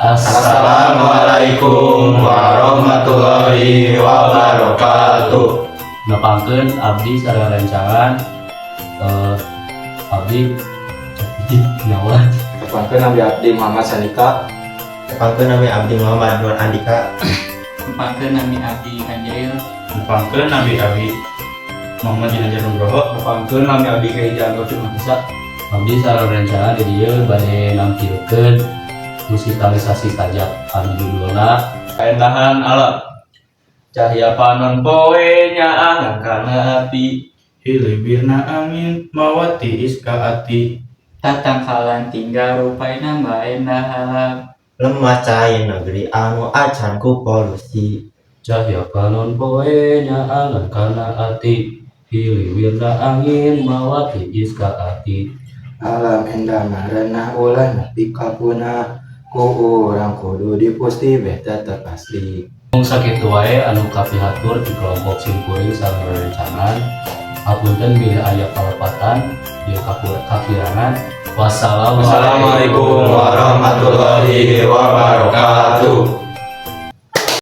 Assalamualaikum warahmatullahi wabarakatuh. Nepangkeun abdi sareng rencangan abdi nyawa. Tepangkeun, nami abdi Muhammad Sanika. Tepangkeun, nami abdi Muhammad Nur Andika. Tepangkeun, nami abdi Anjail. Tepangkeun, nami abdi Muhammad Ginanjar Nugroho. Tepangkeun, nami abdi Kaijan Roti Mahesa. Abdi sareng rencangan di dieu bade nampilkeun musikalisasi sajak anu judulna Kaendahan Alam. Cahya panon poe nyaangan kana ati. Hiliwirna angin mawa tiis ka ati. Tatangkalan tinggal rupaina endah alam. Lemah cai negeri anu acan ku polusi. Cahya panon poe nyaangan kana ati, hiliwirna angin mawa tiis ka ati. Alam endah marenah, ulah nepi ka punah. Ku urang kudu dipusti beh tetep asli. Mung sakitu wae anu kapihatur di kelompok simkuring sareng rerencangan. Hapunten bilih aya kalepatan jeung kakirangan. Wassalamualaikum Wassalamualaikum warahmatullahi wabarakatuh.